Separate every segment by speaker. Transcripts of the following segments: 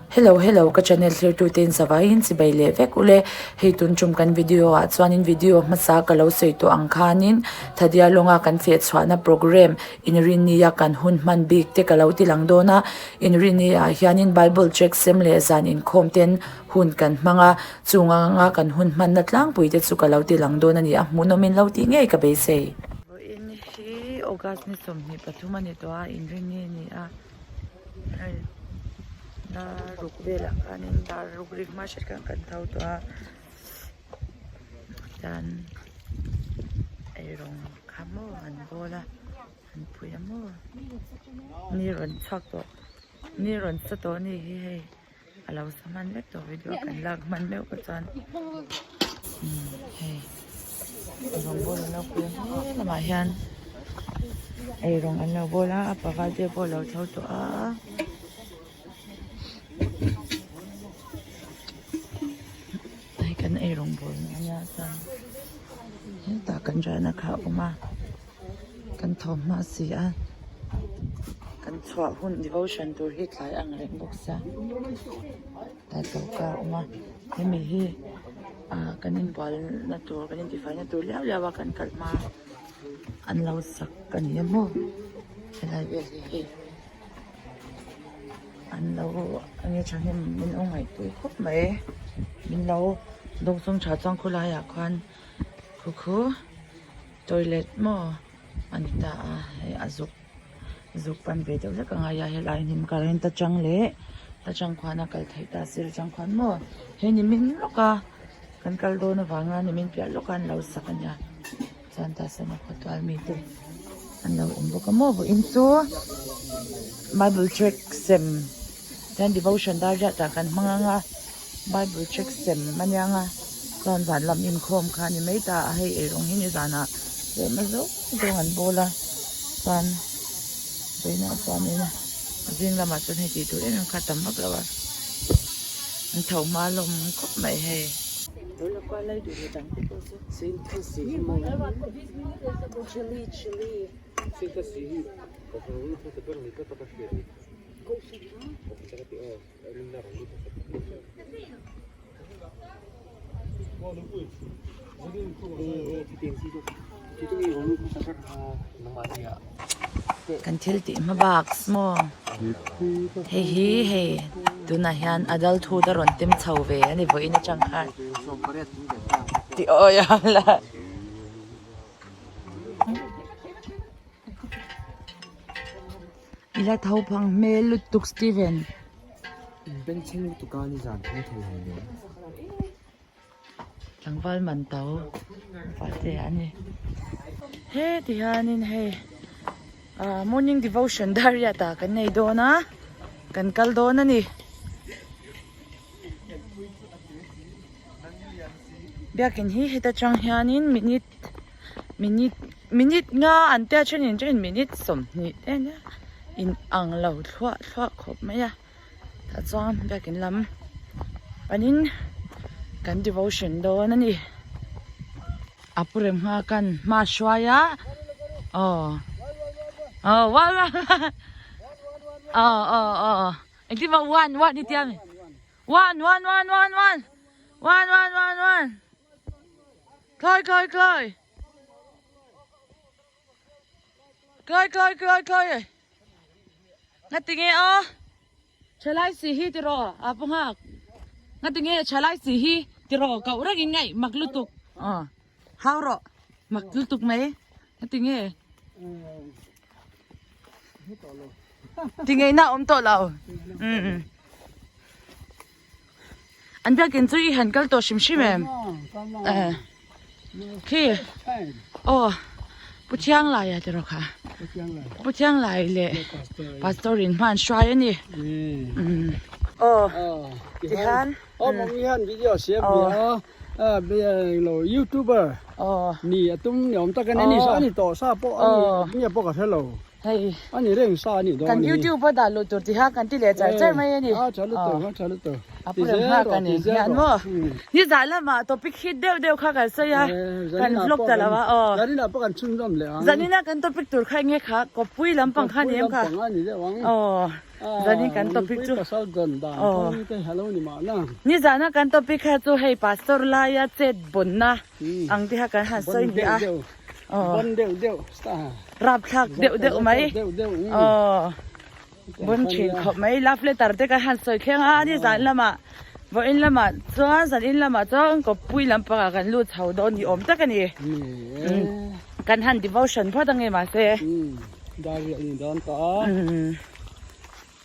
Speaker 1: Hello hello ka channel thlirtu te in zavaiin chibai leh vek ule hei tun tum kan video ah chuanin video hmasa ka lo sawi tawh ang khanin Thadia lawnga kan feh chhuahna program inrinnia kan hun hman bik te ka lo ti lang dawn a inrinni ah hianin bible track sem leh zan inkhawm ten hun kan hmang a chung anga kan hun hmanna tlangpui te chu ka lo ti lang dawn a ni a hmuhnawm in lo tih ngei ka beisei. Vawiin hi August ni 23 a ni tawh a inrinni a ni a. Hei dar ruk velah khanin dar ruk rik hma hret khan kan tho tawh a chuan eirawng kha maw an bawl a an pui a maw ni rawn chhuak tawh ni rawn sa tawh a nih hi hei. A lo sa hman vek tawh video kan lak hman meuh kha chuan umm hei rawngbawl an lo pui a he lamah hian eirawng an lo bawl a a paval te pawh a lo tho tawh a hei kan eirawng bawl na ania chuan hetah kan riahna kha a awm a. Kan tho hma si a, kan chhuah hun devotion tur hi tlai ang reng bawk sia tlai choka a awm a hemi hi ah kan inbual na tur kan intifai na tur liau liau a kan kal hma an lo sak a ni a maw helai vel hi hei an lo enge thahnem min lo ngaihpui khawp mai min lo dawngsawng tha chuan khawlaiah khuan khu khu. Toilet maw a ni ta a hei a zuk zuk pan ve deuh hlek a ngai a helai hnim current atang leh ta tang khuan a kal theih ta sir atang khuan maw hei ni min lawk a kan kal dawn avanga ni min piah lawk a an lo sak a nia chuan tah sawn a khawtual mite an lo awm bawk a maw vawiin chu bible track sem chuan devotion dar riat ah kan hmang ang a. Bible track sem a niang a chuan zan lam inkhawm kha a ni mai ta a hei eirawng hi nizanah tlem a zawng zawng an bawl a chuan vawiinah chuanin zing lamah chuan hei tih tur em em kha a tam vak lo a an tho hma hlawm khawp mai hei. Kan thil tih hma bak maw hei hi hei tunah hian adult hood a rawn tem chho ve a ni vawiin atang khan tih awi a la. I la tho phang hmel lutuk Steven.
Speaker 2: In bengchheng lutuk a nizan thing thei ho nen.
Speaker 1: Tlangval man to fate a ni. He ti hianin hei ah morning devotion dariat ah kan nei dawn a kan kal dawn a ni. Biakin hi heta tang hianin minute Minute minute nga an tia thenin thenin minute 20 te ania in ang lo thluah thluah khawp mai a tah chuan biakin lam panin kan devotion dawn a ni a pu rem nghak an hma hruai a aw aw one one aw aw aw engtin maw one one i tia mi one one one one one one one one one. Khai khai khai. Khai khai khai khai. Nga ti nge a? Thalai si hi ti ro a pu ngak. Nga ti nge thalai si hi ti ro kau reng in ngai mak lutuk. Ờ. Hau ro mak lutuk mai. Nga ti nge? Ti nge na om to lo. Ừ. An biakin chu i han kal tawh hrim hrim em? Eh. Khi. Aw. Pu Thianglai a tiraw kha. Pu Thianglai leh Pastor in hman hruai a ni. Umm. Aw. Tihian.
Speaker 3: Aw mong hian video siam ni a. A lo youtuber.
Speaker 1: Aw.
Speaker 3: Ni atum ni awm tak a ni sa ni tawh sa pawh a ni nge pawh ka hre lo.
Speaker 1: Hei.
Speaker 3: A ni reng sa a nih dawn
Speaker 1: Kan
Speaker 3: a ni.
Speaker 1: YouTube a dah luh tur tiha kan ti leh char char mai a ni.
Speaker 3: A tha lutuk, a tha lutuk.
Speaker 1: A
Speaker 3: Ti
Speaker 1: pu rem
Speaker 3: zel
Speaker 1: nghak
Speaker 3: rawh,
Speaker 1: a ni.
Speaker 3: ti zel
Speaker 1: Hian
Speaker 3: rawh.
Speaker 1: maw? Ni zah lamah topic hit deuh deuh kha kan sawi a. Kan vlog ta lo a aw.
Speaker 3: Zaninah pawh kan chhunzawm leh ang.
Speaker 1: Zaninah kan topic tur kha eng nge kha? Kawppui lampang kha a ni em kha?
Speaker 3: Kawppui lampang a ni deuh ang.
Speaker 1: Aw. Zanin kan topic chu.
Speaker 3: Pasal dan dan kawng te a lo ni mahna.
Speaker 1: Nizana kan topic kha chu hei pastor laia chet bawnna ang te kha kan han sawi ni a.
Speaker 3: Bon deuh deuh star.
Speaker 1: Rapthlak deuh deuh mai. Aw. Bon thin khawp mai. Love letter te kan han sawi thleng a nizan lamah vawiin lamah chuan zanin lamah chuan kawppui lampangah kan lut chho dawn ni awm tak a ni. Kan han devotion phawt ange mahse.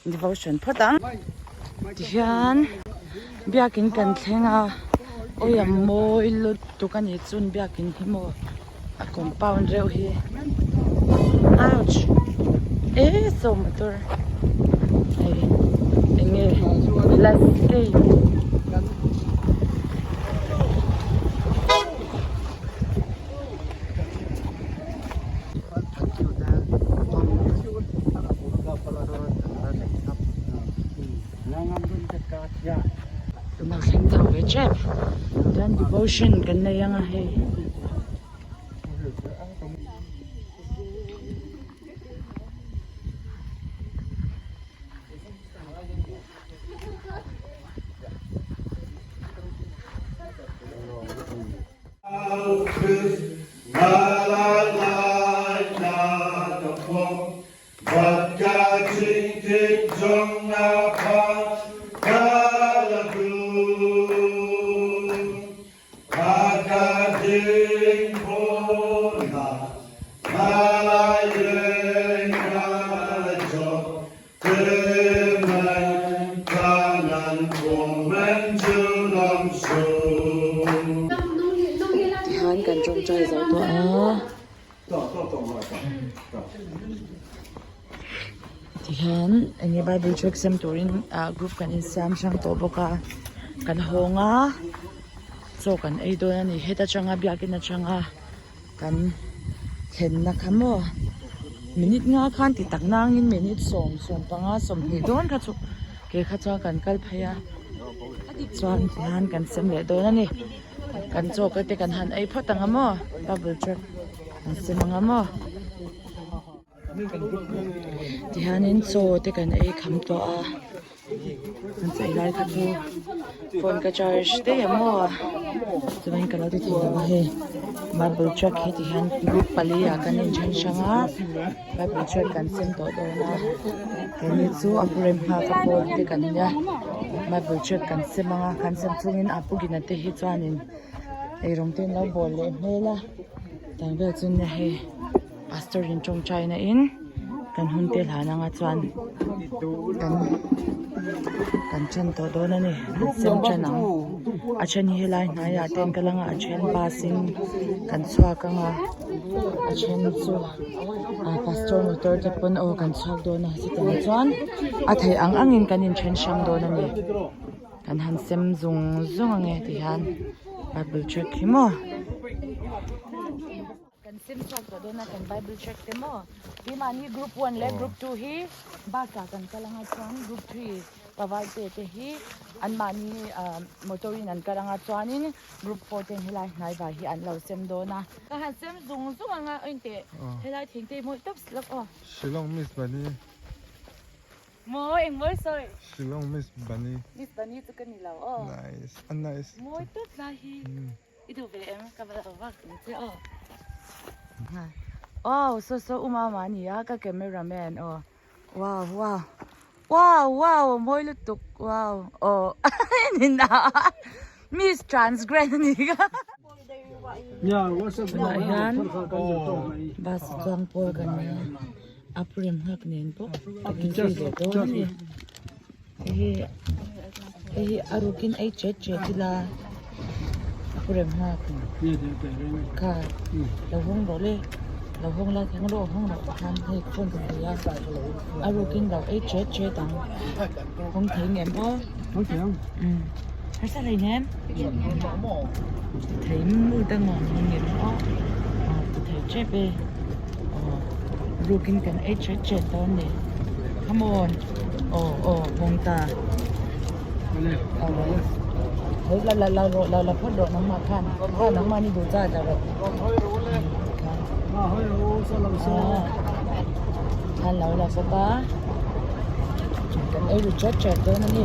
Speaker 1: Devotion phawt ang. Tihian biakin kan thleng a awi a mawi lutuk a ni chun biakin hi maw a compound reuh hi ouch e saw motor hei eng nge landscape. Tunah thleng chho ve tep chuan devotion kan nei ang a hei. Tihian kan tawngtai zo tawh a tihian enge bible thu exam turin ah group kan insiam hrang tawh bawk a kan hawng a chaw kan ei dawn a ni heta tanga biakin atanga. Kan thlenna kha maw minute nga khan ti tak nangin minute sawm sawmpanga sawmhnih dawn kha chu ke kha chuan kan kal phei a chuan tihian kan sem leh dawn a ni kan chaw ka te kan han ei phawt ang a maw bubble truck kan sem ang a maw tihianin chaw te kan ei kham tawh a. An chei lai kha chu phone ka charge daih a maw chuan ka lo ti thei lo a hei marble truck hi ti hian group pali ah kan in then hrang a marble truck kan sem tawh dawn a keini chu a pu rem nghak a pawl te kan nia marble truck kan sem ang a kan sem chhungin a pu gina te hi chuanin eirawng te an lo bawl leh hmel a tang vel chu nia hei. Pastor in tawngtai na in kan hun te hlan anga chuan kan kan then tawh dawn a ni kan sem then ang a then hi helai hnaiah te an kal anga a then bus in kan chhuak anga a then chu ah pastor motor te pawn aw kan chhuak dawn a chutiang chuan a theih ang ang in kan in then hrang dawn a ni kan han sem zung zung ange ti hian bible track hi maw. Kan sim chhuak tawh dawn a kan bible track te maw keimahni group one leh group two hi bus ah kan kal anga chuan group three pavai te te hi anmahni ah motor in an kal anga chuanin group four ten helai hnai vai hi an lo sem dawn a. Ka han sem zung zung anga a inteh helai thing te hi mawi tawp silawk aw.
Speaker 4: Shillong Miss Bunny.
Speaker 1: Mawi eng mawi sawi.
Speaker 4: Shillong Miss Bunny.
Speaker 1: Miss Bunny chu ka ni lo aw.
Speaker 4: Nice a nice.
Speaker 1: Mawi tawp lai hi. I duh ve em? Ka va lo vak ang che aw. Wow, so so u mama a ni a ka camera man aw. Wow, wow. Wow, wow, mawi lutuk. Wow. Aw. Nina. Miss Transgrand a ni ka. Tunah hian bus chuang pawl kan nei a. A purem nghak nen bawk kan inzui leh dawn a ni. Hei hei hi a rukin ei chet chet ila a pu rem nghak kha lo hawng rawh le lo hawng la theng rawh hawng rawh khan hei phone ka thei a a rukin lo ei chet chet ang hawng thei ngem aw harsa hlei nem ti thei mu ta ngawng ngem aw ti thei tep e aw rukin kan ei chet chet dawn ni come on. Aw aw hawng ta Hei la la la rawh la la phawt rawh nangmah khan kha nangmah ni duh zat la rawh khan lo la bawk a. Kan ei ru chat chat dawn a ni.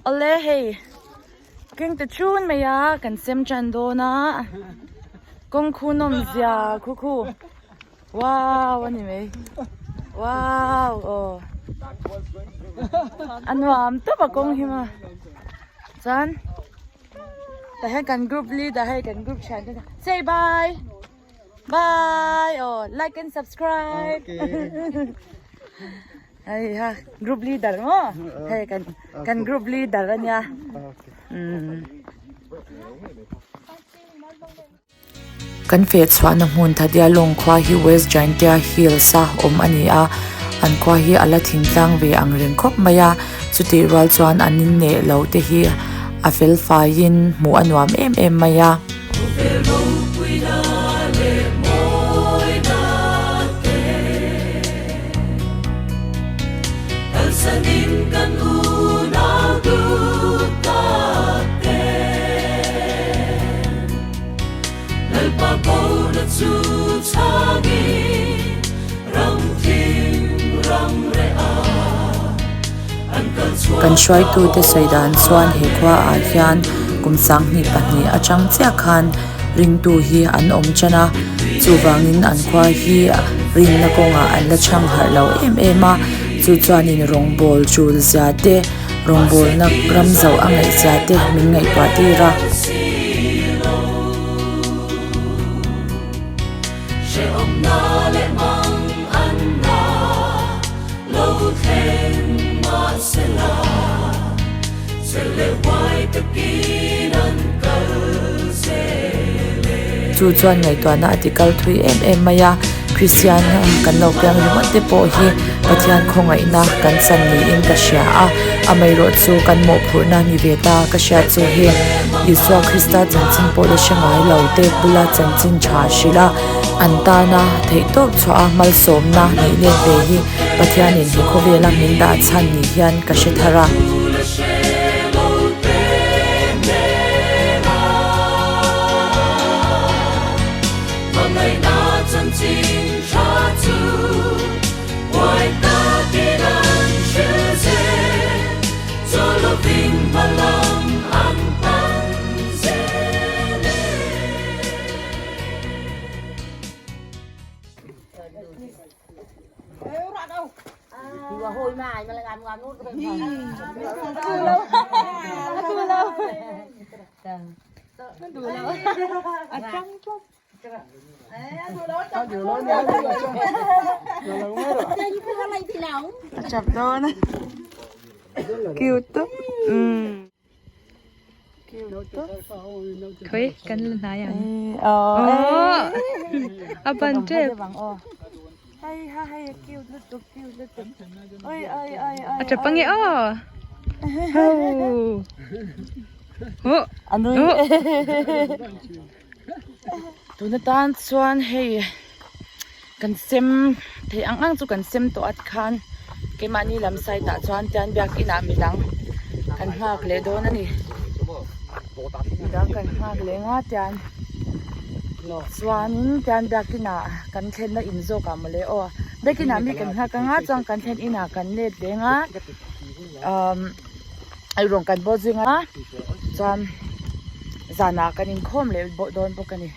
Speaker 1: Awle hei keng ta chun mai a kan sem tan dawn a kawng khu nawm zia khu khu wow a ni mai wow aw a nuam tawp a kawng hi maw chuan tah hian kan group leader hei kan group thian te say bye. Bye oh like and subscribe. Hei ha group leader mo. Hei kan kan group leader ania. Um.
Speaker 5: Kan feh chhuahna hmun Thadia lawng khua hi West Jaintia Hills a awm a ni a, an khua hi a la thingtlang ve ang reng khawp mai a, chutih rual chuan an inneh lo te hi a fel faiin hmuh a nuam em em mai a. Kan hruaitute sawi dan chuan he khuaah hian kum 22 atang chiah khan ringtu hi an awm tan a, chuvangin an khua hi rinna kawngah an la chhang harh lo em em a, chu chuanin rawngbawl tul zia te rawngbawlna ram zoh a ngaih zia te min ngaihtuah tir a. Chu chuan ngaihtuahna a ti kal thui em em mai a, Kristian kan lo piang ringawt te pawh hi Pathian khawngaihna kan chan niin ka hria a, amaherawh chu kan mawhphurhna ni ve ta ka hriat chu hi Isua Krista chanchin pawh la hre ngai lo te bula chanchin tha hrilh a, an tana theihtawp chhuah a malsawmna neih let ve hi Pathianin he khawvela min dah chhan ni hian ka hre thar a.
Speaker 1: A chap dawn a cute tawp umm cute tawp
Speaker 6: Khawi kan la hnai ang
Speaker 1: aww
Speaker 6: a ban tep
Speaker 1: hei ha hei a cute lutuk cute lutuk oi oi oi oi
Speaker 6: a chap ange aw ho ho
Speaker 1: a nui Tuna tan chuan hei kan sem theih ang ang chu kan sem tawh at khan keimahni lam side ah chuan tian biakin ah midang kan nghak leh dawn a ni midang kan nghak leh nga tian chuanin tian biakin ah kan thlenna in zawk ah mawle aw biakin ah mi kan nghak anga chuan kan thlen inah kan let leh anga umm. Eirawng kan bawl zing a chuan zanah kan inkhawm leh bawh dawn bawk a ni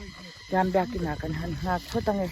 Speaker 1: tiang biakin ah kan han nghak phawt ang e.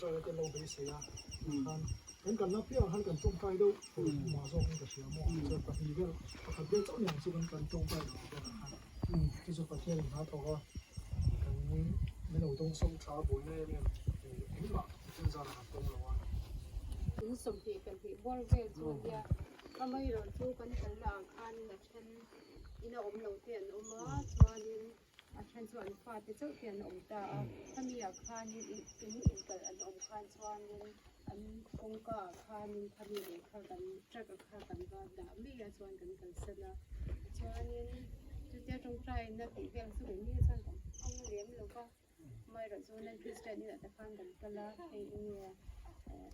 Speaker 7: Ṭawngṭaina te an lo beisei a, khan kan kalna piangah khan kan ṭawngṭai deuh mah zawkin ka hria maw? Chuan pahnih vel, pakhat vel chauh niang chu kan kan ṭawngṭai lo ang velah khan chu chu Pathian in hna thawk a, kan min lo dawngsawm ṭha a buaina em em engmah thil zan a tawng lo a.
Speaker 8: In 22 bawr vel chu a nia, amaherawhchu kan kalna ah khanin a then ina awm lo te an awm a, chuanin A then chu an fate chauh te an awm ta a, khami ah khanin in inkalh an awm khan chuanin an kawngka ah khanin khami lehkha kan truck ah kha kan va dah mai a chuan kan kalsan a chuanin chutia tawngtaina tih vel chu keini chuan kan hmang lem lo va amaherawh chu nan Christian inah te khan kan kal a hei enge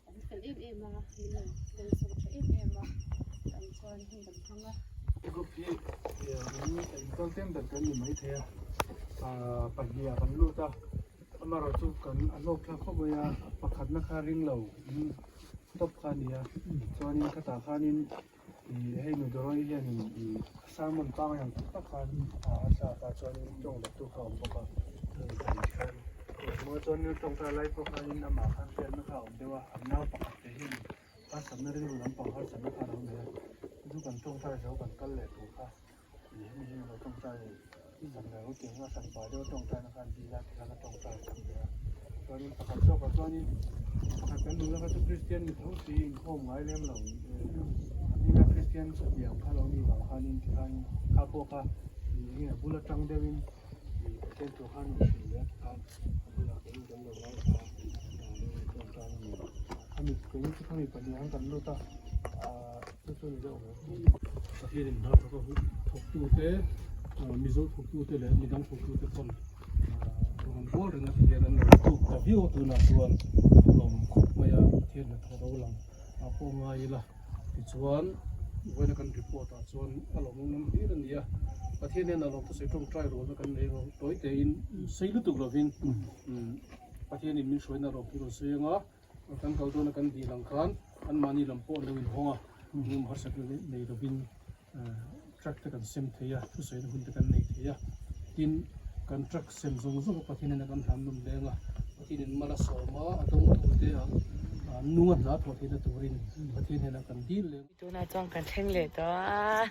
Speaker 8: an fel em em a min lo dawngsawm tha em em a kan chuan hun kan hmang a.
Speaker 7: Group hi in kal tlem ber kan ni maithei a, pahnih ah kan lut a, amaherawhchu kan a hlawk thlak khawp mai a, pakhatna kha ring lo in top kha a ni a, chuanin khatah khanin ih hei nu Doroy hianin ih sermon pangngai ang tak tak khan a thlak a, chuanin tawng lettu kha a awm bawk a, hei pahnih khan engmaw chuanin tawngtai lai pawh khanin amah khan hriatna kha a awm deuh a, an nau pakhat te hian. Harsatna rilru lampang harsatna kha a lo nei a, chu kan tawngtai zo kan kal leh tur kha i hemi hi lo tawngtai sak leh ru tih ang a hran pah deuh a tawngtaina khan dil a tikhan a tawngtai sak leh a. Chuanin pakhat zawkah chuanin pakhat kan duhna kha chu Kristian ni tho si inkhawm ngai lem lo a hminga Kristian satliah ang kha lo nih vang khanin tikhan kha pawh kha i enge a bul atang deuhin i Pathian tur khan in hrilh leh a tikhan a bulah keini kan lo ngaithla a tawngtai a ni. Khami keini chu khami pahnih ang kan lut a ahh chu chu ni deuh mai.
Speaker 9: Pathian in hna thawk a thawktu te Mizo thawktu te leh midang thawktu te pawn rawn bawl reng a ti hian an lo tuk ta viau a tunah chuan lawm khawp mai a Pathian hnathawh ro lang ah pawh ngai ila tichuan vawiina kan report ah chuan a lawmawm lam hlir a ni a Pathian hian a lawm thusawi tawngtai rualna kan nei ang tawi tein sei lutuk lovin Pathian in min hruaina rawng hi rawn sawi ang a. Kan kal dawna kan dil ang khan anmahni lam pawh an lo inhawng a, engemaw harsatna nei lovin truck te kan sem thei a, thusawina hun te kan nei thei a. Tin, kan truck sem zawng zawng a Pathian in kan hlan nawm leng a, Pathian in mal a sawm a, a dawngtu te ah nunga hna thawh theihna turin Pathian hnenah kan dil leng.
Speaker 1: Tunah chuan kan thleng leh tawh a,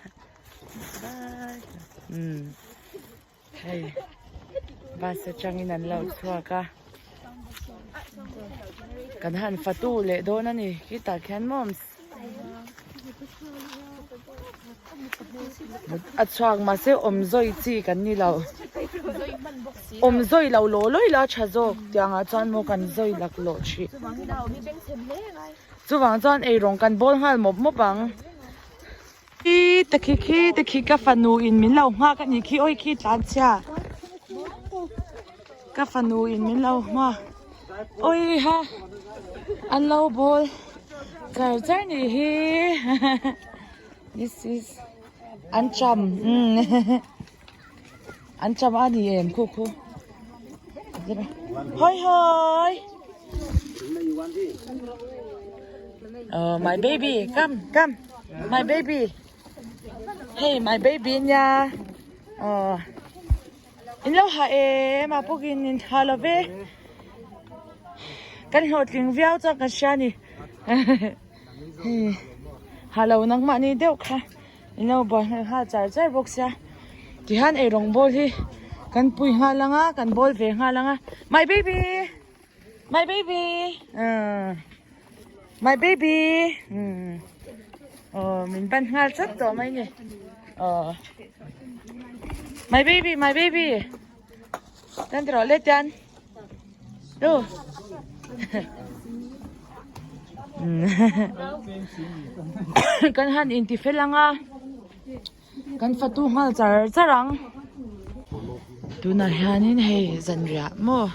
Speaker 1: bye. Umm. Hei bus atangin an lo chhuak a kan han fatu leh dawn a ni khitah khian moms a chhuak mahse awm zawi chi kan ni lo awm zawi lo law lawi la tha zawk tiangah chuan maw kan zawi laklawh thin chuvang chuan eirawng kan bawl nghal mawp mawp ang. Khi te khi khi te khi ka fanu in min lo nghak a nih khi awi khi tlan chhia ka fanu in min lo nghak awi ha an lo bawl char char nih hi this is an cham an cham a ni em khu khu hawi hawi Oh, my baby, come, come, my baby. Hey, my baby nha. Oh, in lo ha e, ma pukin in ha lo ve. Kan hlawhtling viau chuan kan hria ni. Ha lo nangmah ni deuh kha. In lo buai nghal nghal char char bawk sia tihian eirawng bawl hi kan pui nghal ang a kan bawl ve nghal ang a my baby my baby umm my baby umm aw min ban nghal chat tawh mai ni aw my baby my baby tan ti rawh let tian tu kan han inti fel ang a kan fatu nghal char char ang tunah hianin hei zanriah maw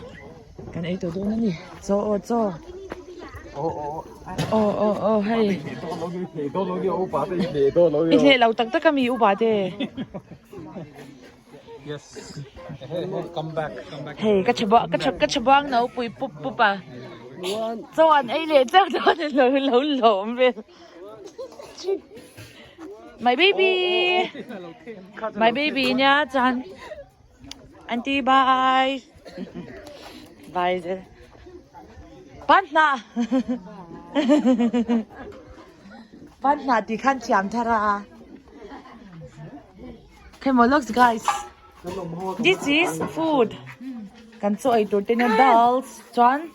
Speaker 1: kan ei tawh dawn a ni chaw aw chaw aw aw aw hei i hleh lo tak tak ami upa te.
Speaker 4: Yes. Come back, come back.
Speaker 1: Hei ka chha ka chha ka chha buang no pui pup pup a. Chaw an ei leh chak dawn a lo lo lawm vel. My baby. My baby nia chuan auntie bye. Bye zel. Pan hnah Pan hnah tih khan thiam thar a. Come on, looks guys. This is food. Kan chaw ei tur te nia dals chuan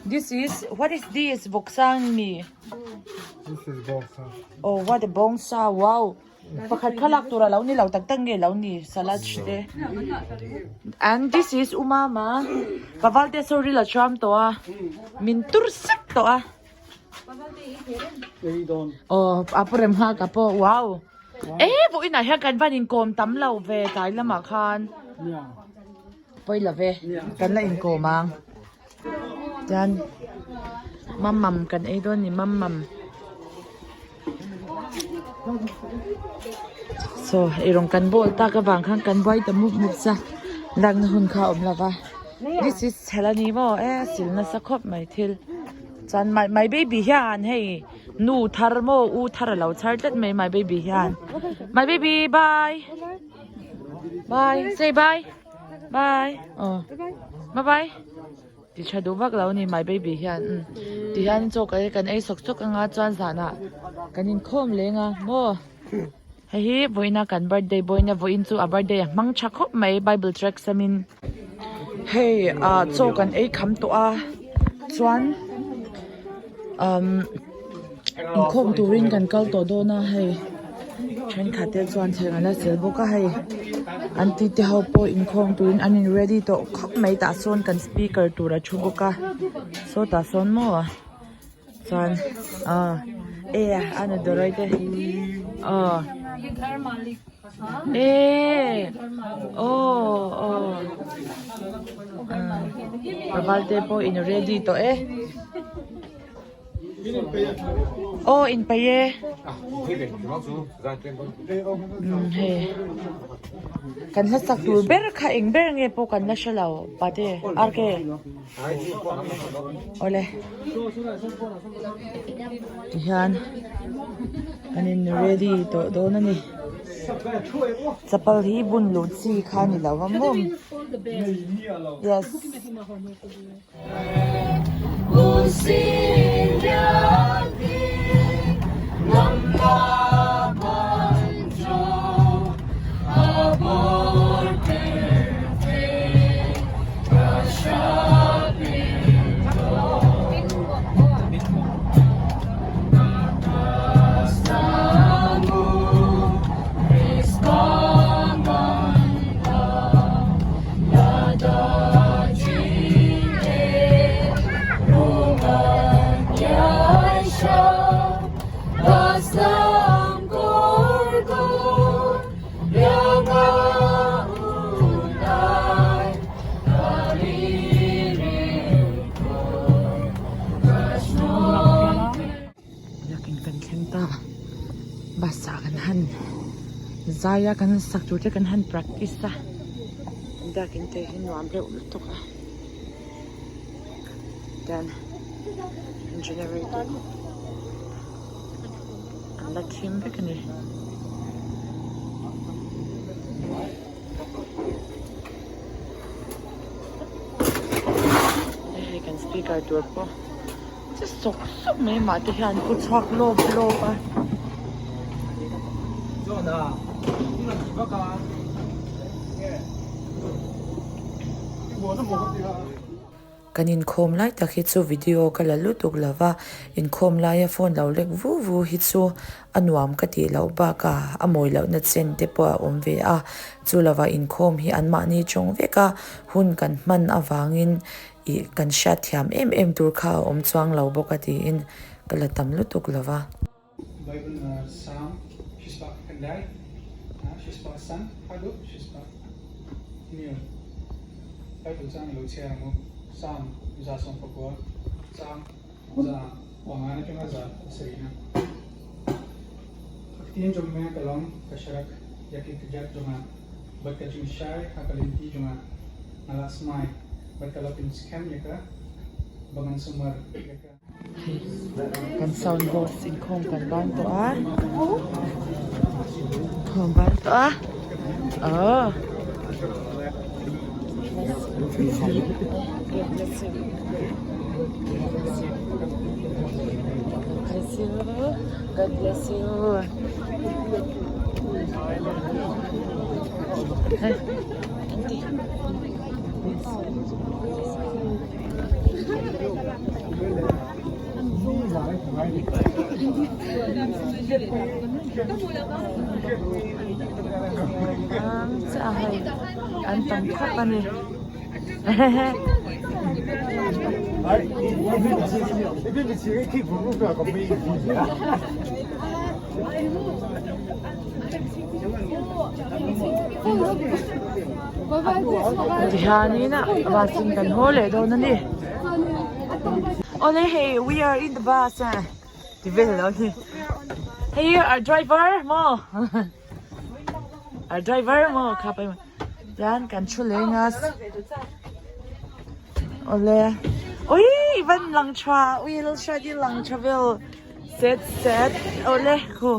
Speaker 1: this is what is this vawksa mi?
Speaker 7: This is bawngsa.
Speaker 1: Oh what a bawngsa wow. Pakhat kha lak tur a lo ni lo tak tak nge lo ni salad te. And this is umama. Paval te sorry la chuam tawh a. Min tur sek tawh a. Oh a pu rem nghak a pawh wow. E vawiinah hian kan van inkawm tam lo ve tlai lamah khan. Pawi lo ve kan la inkawm ang. Chuan mamam kan ei dawn ni mamam. Saw eirawng kan bawl tak avang khan kan buai ta mup mup sa lakna hun kha a awm lo va this is chhel a ni maw e sil nasa khawp mai thil chuan my my baby hian hei nu thar maw u thar a lo chhar tlat mai my baby hian my baby bye bye say bye bye aw bye bye. Ti tha duh vak lo a ni my baby hian umm ti hian chaw ka kan ei sawk sawk anga chuan zanah kan inkhawm leng a maw hei hi vawiina kan birthday vawiina vawiin chu a birthday a hmang tha khawp mai bible track samin hei ah chaw kan ei kham tawh a chuan umm inkhawm turin kan kal tawh dawn a hei thenkhat te chuan thleng an la sel bawk a hei an ti te ho pawh inkhawm turin an in ready tawh khawp mai tah sawn kan speaker tur a thu bawk a saw tah sawn maw chuan ah e a nu dawrei te aw e aw aw paval te pawh in ready tawh e. Aw in paih e. Umm hei kan hla sak tur ber kha eng ber nge pawh kan la hre lo pate RK awle tihian kan in ready tawh dawn a ni chapal hi bun luh chi kha a ni lo va maw yes. Biakin kan thleng ta bus ah kan han zai a kan sak tur te kan han practice a biakin te hi nuam reuh lutuk a tian generator an la thim vek a ni. Hei kan speaker tur pawh. Che sawk sawk mai mah te hian pu chhuak lawp lawp a.
Speaker 5: Kan inkhawm lai tak hi chu video ka la lutuk lo va, inkhawm laia phone lo lek vu vu hi chu a nuam ka tih loh bakah a mawi lohna chen te pawh a awm ve a, chu lova inkhawm hi anmahni tawng vek a, hun kan hman avangin Ih, kan hriat thiam em em tur kha a awm chuang lo bawk a tiin ka la tam lutuk lo va.
Speaker 4: Bible na Psalm Shispa Kandai Shispa San Hadu Shispa Nil Bible chang lo chhiar ang u Psalm 119 chang 5 atanga 7 na Aktin jong me kalong kasharak yaki kajat jonga bat kaching shai hakalinti jonga ngalasmai bat kalapin scam yaka bangan sumar yaka
Speaker 1: Kan sound box inkhawm kan ban tawh a inkhawm ban tawh a oh you God bless you Hey auntie An tam khawp a ni. Tihianin bus in kan haw leh dawn a ni. Awle hei we are in the bus a ti vel lo ni. Hei our driver maw our driver maw kha pai. Tian kan thu leng a awle ui i van lang tha ui lo hriat i lang tha vel set set awle khu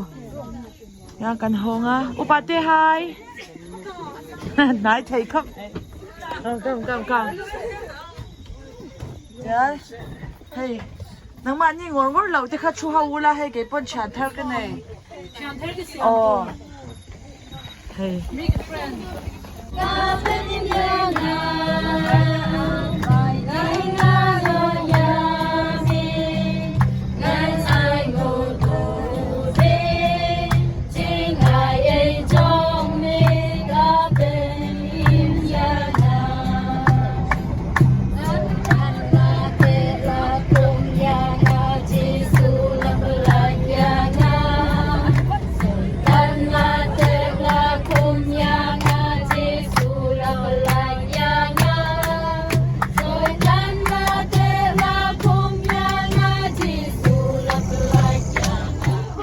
Speaker 1: tian kan hawng a upa te hai hnai thei khawp come come come tian hei nangmahni ngawr ngawr loh te kha thu ho ula hei keipawn thian thar ka nei aw. Hei.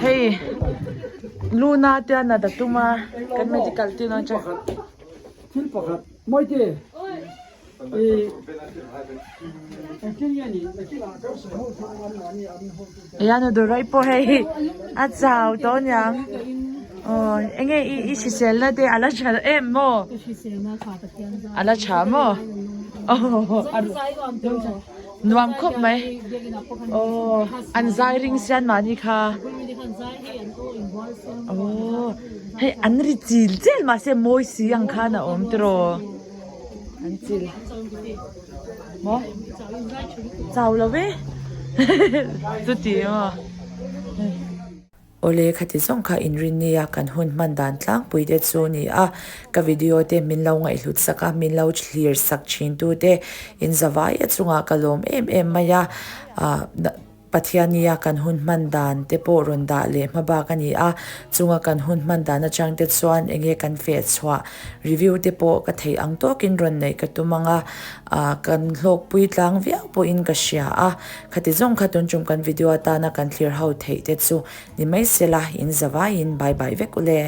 Speaker 1: Hei Luna te a nat a tum a kan medical team atang
Speaker 3: Thil pakhat Mawite
Speaker 1: Ian Durai pawh hei a chau tawh aniang aw enge i i hrisel na te ala tha em maw ala tha maw nuam khawp mai aw an zai ring sian mahni kha aw hei an ri chil chel mahse mawi si ang khan a awm tiraw. An chil maw chau lo ve chuti maw.
Speaker 5: Awle khati zawng kha inrinnia kan hun hman dan tlangpui te chu ni a, ka video te min lo ngaihhlut sak a, min lo thlir sak thin tu te in zavai a chungah ka lawm em em mai a, ah. Pathiania kan hun hman dan te pawh rawn dah leh hma bak a ni a, chunga kan hun hman dan atang te chuan enge kan feh chhuah review te pawh ka theih ang tawkin rawn neih ka tum ang a, ah kan hlawkpui tlang viau pawhin ka hria a, khati zawng kha tun tum kan video atana kan thlir ho theih te chu ni mai sela in zavaiin bye bye vek ule.